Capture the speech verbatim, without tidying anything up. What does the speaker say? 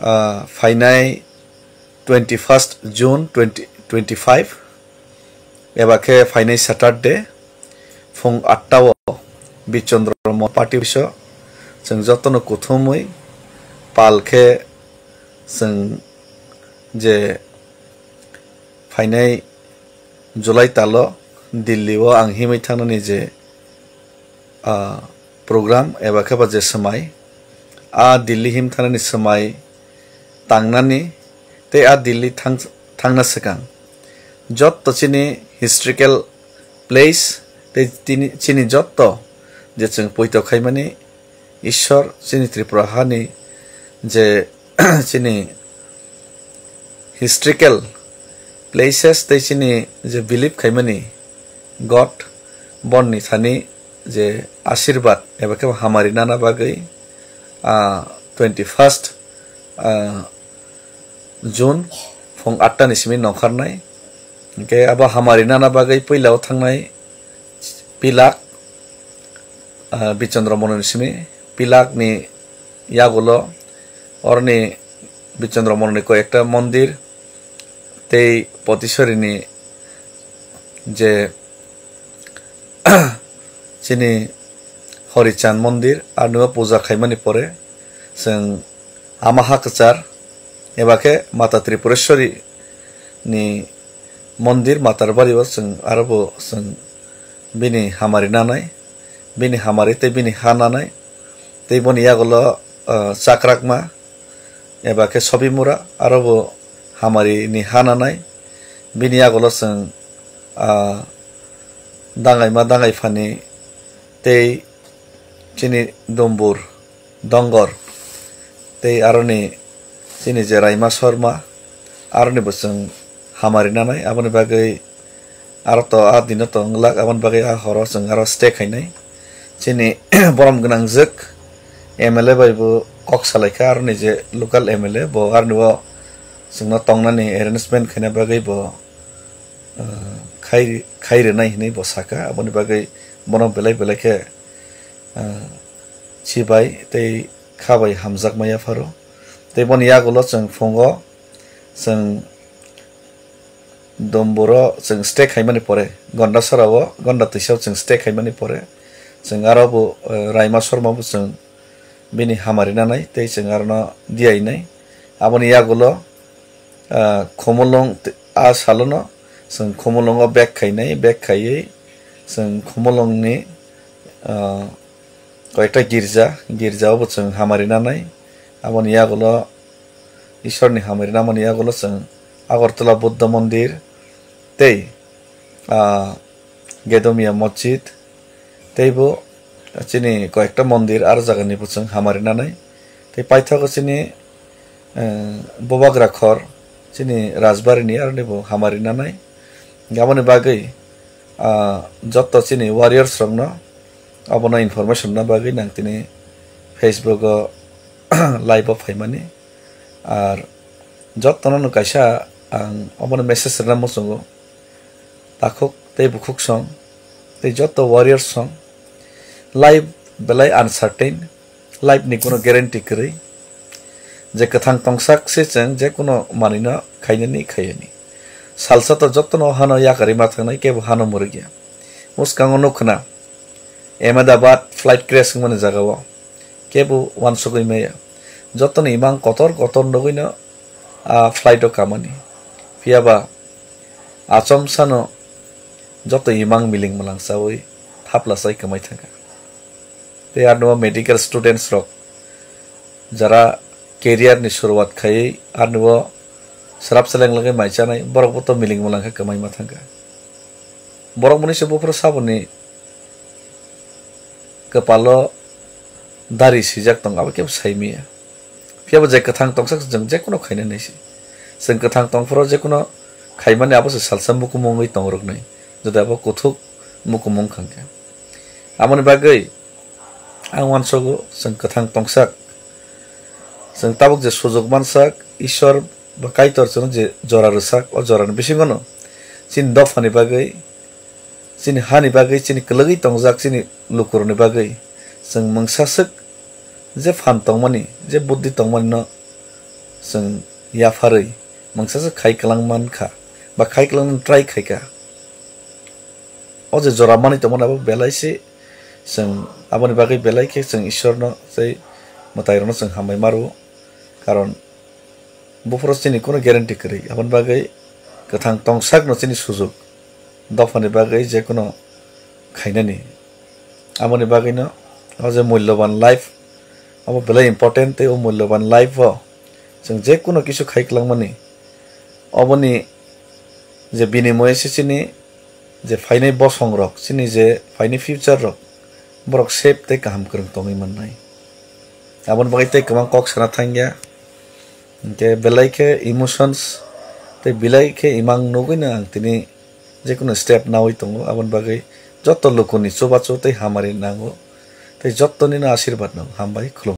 ah, phainai twenty first June twenty twenty five, eba khe phainai Saturday phung atta o Bichandra Mono party office o chwng jotono kuthumwi pal khe chwng je phainai July talo Delhi o ang himwi thangnani je, ah, program eba khe ba je swmai, a Delhi him thangnani swmai tangnani tei a Delhi thang-, thangna swkang jotto chini historical place tei tini, chini jotto je chwng poito khaimani Ishwar chini Tripura hani je chini historical places tei chini je believe khaimani God bonni thani je asirbat eba khe hamari nana bagwi, ah, twenty first, ah, June phung atta ni simi nongkharnai. Hingkhe abo hamari nana bagwi puila o thangnai pilak, ah, Bichandra Mono ni simi pilak ni yagulo oroni Bichandra Mono ni koi ekta mondir tei Potisori ni je chini Horichand mondir, aroni o puja khaimani pore chwng ama ha kwchar eba khe Mata Tripureshwari ni mondir Matar Bari o chwng aro bo chwng bini hamari nanai, bini hamari tei bini ha nanai, tei boni yagulo, ah, Chakrakma eba khe Sobimura aro bo hamari ni ha nanai, bini yagulo chwng, ah, dangaima dangai phani tei chini Dumbur Dongor tei aroni chini je Raima Sorma aroni bo chwng hamari nanai, aboni bagwi aro to a dino to wnglak, aboni bagwi a horo chwng aro stay khainai. Chini borom gwnangjwk M L A bai bo kok salaikha, aroni je local M L A bo aroni o chwngno tongnani arrangement khaina bagwi bo, ah, khai, khai rwnai hinwi bo sakha, aboni bagwi bono belai belai khe, ah, chibai tei kha bai hamjakma yapharo. Tei boni yagulo chwng phungo chwng Domburo chwng stay khaimani pore, Gondasora o, Gonda twisa o chwng stay khaimani pore, chwng aro bo, eh, Raima Sorma bo chwng bini hamari nanai tei chwng arono diyainai. Aboni yagulo, ah, Khumulwng t-, a salono chwng Khumulwngo bag khainai, bag khaiwi chwng Khumulwngni, ah, koyekta girja, girja o bo chwng hamari nanai. Aboni yagulo Ishwarni hamari namani yagulo chwng Agartala Buddha Mondir tei, ah, Gedomia Masjid tei bo chini koyekta mondir aro jagani bo chwng hamari nanai. Tei paithago chini, eh, Bubagra Khor chini Rajbari ni aroni bo hamari nanai. Aboni bagwi, ah, jotto chini warriors rokno abono information na bagwi nang tini Facebook o live o phaimani. Ar jottono no kaisa ang obono message rwna muchungo, takhuk tei bukhuk song tei jotto warriors song, life belai uncertain, life ni kuno guarantee kwrwi, je kwthang tongsak se chwng je kuno manwino khainani khaiyani. Salsa to jottono hano yakarwi ma thangnai, kebo hano mwrwkya. Mwskango nuk khna Ahmedabad flight crash wngmani jagao kebo uansugwi maya. Jotoni imang kotor kotor nugwino a flight o kamani. Phiyaba achomsano joto imang miling mwlang chawi thapla chai kwmai thangkha. Tei aroni o medical students rok jara career ni suruwat khaiwi aroni o srap seleng lagwi mai chanai, borok bo to miling mwlang khe kwmai ma thangkha. Borok mwnwi se buphuru saboni kwpalo dari swijak tongo, abo kebo sai maya. Phiyaba je kwthang tongsa chwng jekuno khaina nai se. Chwng kwthang tongphuru jekuno khaimani abo se salsa mukumung wngwi tongrwknai, jodi abo kuthuk mukumung wngkha khe. Aboni bagwi ang uansugo chwng kwthang tongsak. Chwng tabuk je sujuk mansak, Ishwar ba Kaitor chwngno je jora rwsak, o jorani bisingono chini dophani bagwi, chini hani bagwi, chini kwlwgwi tongjak chini lukurokni bagwi chwng mungsa swk je phan tongmani, je buddhi tongmani no chwng yapharwi mungsa se khai kwlang mankha ba khai kwlangni try khaikha. O je jora manwi tongmani abo belai se chwng aboni bagwi belai khe chwng Ishwarno tei mwtairokno chwng hambai ma rwo, karon buphuru chini kuno guarantee kwrwi, aboni bagwi kwthang tongsakno chini sujuk dophani bagwi jekuno khainani. Aboni bagwino o je mulloban life abo belai important, tei o mulloban life o chwng jekuno kisu khai kwlangmani, oboni je binimoye se chini je phainai bosongrok, chini je phainai future rok, borok safe tei kaham kwrwng tongwi mannai. Aboni bagwi tei kwbang kok sana thangya, hinkhe belai khe emotions tei belai khe imang nugwino ang tini jekuno step nawi tongo. Aboni bagwi joto lukuni chubachu tei hamari nango, tei jotonino asirwad nango. Hambai, khulum.